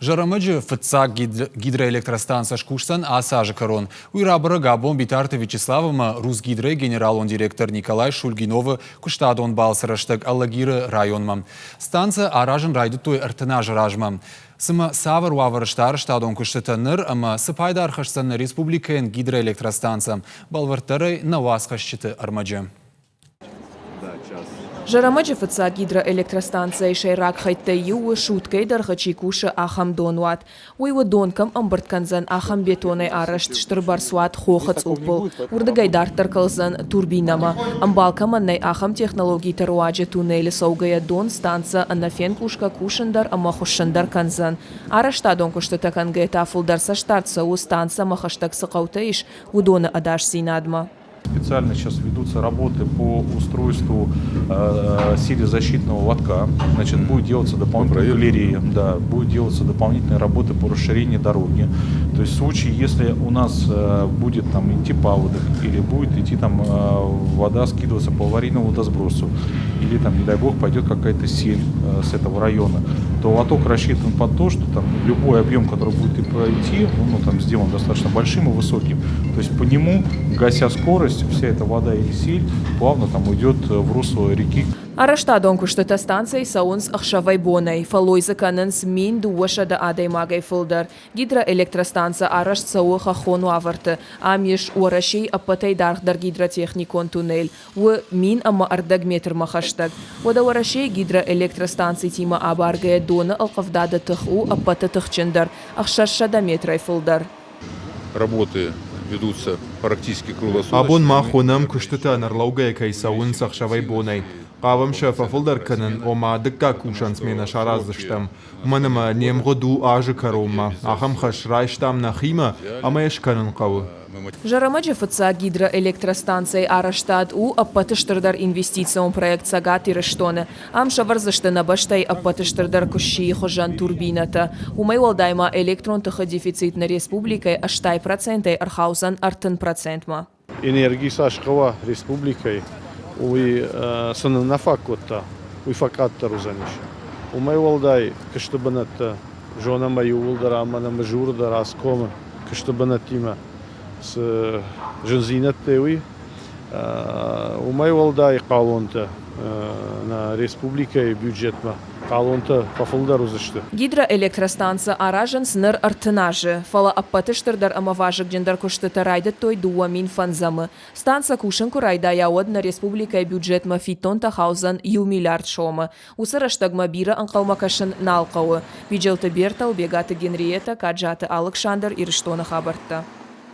Зӕрӕмӕджы фыццаг гидроэлектростанцӕ скусдзӕн ацы азы кӕрон. Уый рабӕрӕг абон Битарты Вячеслав ӕмӕ Русгидройы генералон директор Николай Шульгиновы куыстадон балцы рӕстӕг Алагиры районмӕ. Станцӕ аразын райдыдтой 30 азы размӕ. Цымӕ цавӕр уавӕры сты арӕзтадон куыстытӕ ныр ӕмӕ цы пайда ӕрхӕсдзӕн нӕ республикӕйӕн гидроэлектростанцӕ? Бӕлвырддӕрӕй нӕ уацхӕсджыты ӕрмӕджы. Зӕрӕмӕджы фыццаг гидроэлектростанцӕйы сӕйраг хӕйттӕй иу у, суткӕйы дӕргъы чи кусы, ахӕм донуат. Уый у, дон кӕм ӕмбырд кӕндзӕн, ахӕм бетонӕй арӕзт стыр бӕрцуат хохы цъуппыл. Уырдыгӕй дарддӕр кӕлдзӕн турбинӕмӕ. Ӕмбал кӕмӕн нӕй, ахӕм технологиты руаджы туннелы цӕугӕйӕ дон станцӕ ӕнӕфенкъусгӕ кусын дӕр ӕмӕ хуыссын дӕр кӕндзӕн. Арӕзтадон куыстытӕ кӕнгӕйӕ та фылдӕр цӕстдард цӕуы, станцӕмӕ хӕстӕг цы хъӕутӕ ис, уыдоны ӕдасдзинадмӕ. Специально сейчас ведутся работы по устройству силезащитного лотка. Значит, будет делаться дополнительные галереи, да, будет делаться дополнительные работы по расширению дороги. То есть в случае, если у нас будет там идти паводок или будет идти там вода скидываться по аварийному водосбросу, или там, не дай бог, пойдет какая-то сель с этого района, то лоток рассчитан под то, что там любой объем, который будет идти, он ну, там сделан достаточно большим и высоким. То есть по нему, гася скорость, вся эта вода или сель плавно там уйдет в русло реки. Арӕзтадон куыстытӕ станцӕйы цӕуынц ӕхсӕвӕй-бонӕй, фӕллой дзы кӕнынц 1200 адӕймагӕй фылдӕр. Гидроэлектростанцӕ арӕзт цӕуы хӕххон уавӕрты. Ам ис Уӕрӕсейы ӕппӕтӕй даргъдӕр гидротехникон туннель. У 1500 метрмӕ хӕстӕг. Уӕдӕ Уӕрӕсейы гидроэлектростанцитимӕ абаргӕйӕ доны ӕлхъывдады тых у ӕппӕты тыхджындӕр, 600 метрӕй фылдӕр. Работы ведутся практически круглосуточно. Абон мах уынӕм, куыстытӕ ӕнӕрлӕугӕйӕ кӕй цӕуынц ӕхсӕвӕй-бонӕй. Хъавӕм сӕ фӕфылдӕр кӕнын, ома дыккаг кусӕн сменӕ сараздзыстӕм. Уымӕн ӕмӕ не мгъуыд у азы кӕронмӕ. Ахӕм хӕс райстам нӕхимӕ ӕмӕ йӕ скӕнын хъӕуы. Зӕрӕмӕджы фыццаг гидроэлектростанцӕйы арӕзтад у ӕппӕты стырдӕр инвестицион проект Цӕгат Ирыстоны. Ам сӕвӕрдзысты нӕ бӕстӕйы ӕппӕты стырдӕр куыссийы хуызӕн турбинӕтӕ. Уымӕй уӕлдай ма электрон тыхы дефицит нӕ республикӕйы 80 процентӕй ӕрхаудзӕн 30 процентмӕ. Энерги цас хъӕуа республикӕйы, уый цы нын нӕ фаг кодта, уый фӕкъаддӕр уыдзӕнис. Уымӕй уӕлдай куысты бынӕттӕ зонӕм ӕй иууылдӕр ӕмӕ нӕ Мызуры дӕр Аскомы куысты бынӕттимӕ цы зындзинӕдтӕ уый, уымӕй уӕлдай хъалонтӕ нӕ республикӕйы бюджетмӕ хъалонтӕ фӕфылдӕр уыдзысты. Гидроэлектростанцӕ аразынц ныр 30 азы, фӕлӕ ӕппӕты стырдӕр ӕмӕ вазыгджындӕр куыстытӕ райдыдтой 2005-ы. Станцӕ кусын куы райдайа, уӕд нӕ республикӕйы бюджетмӕ фиддонтӕ хаудзӕн иу миллиард сомы. Уыцы рӕстӕгмӕ бирӕ ӕнхъӕлмӕ кӕсын нал хъӕуы. Биджелты Бертӕ, Ӕлбегаты Генриетӕ, Каджаты Алыксандр, Ирыстоны хабӕрттӕ.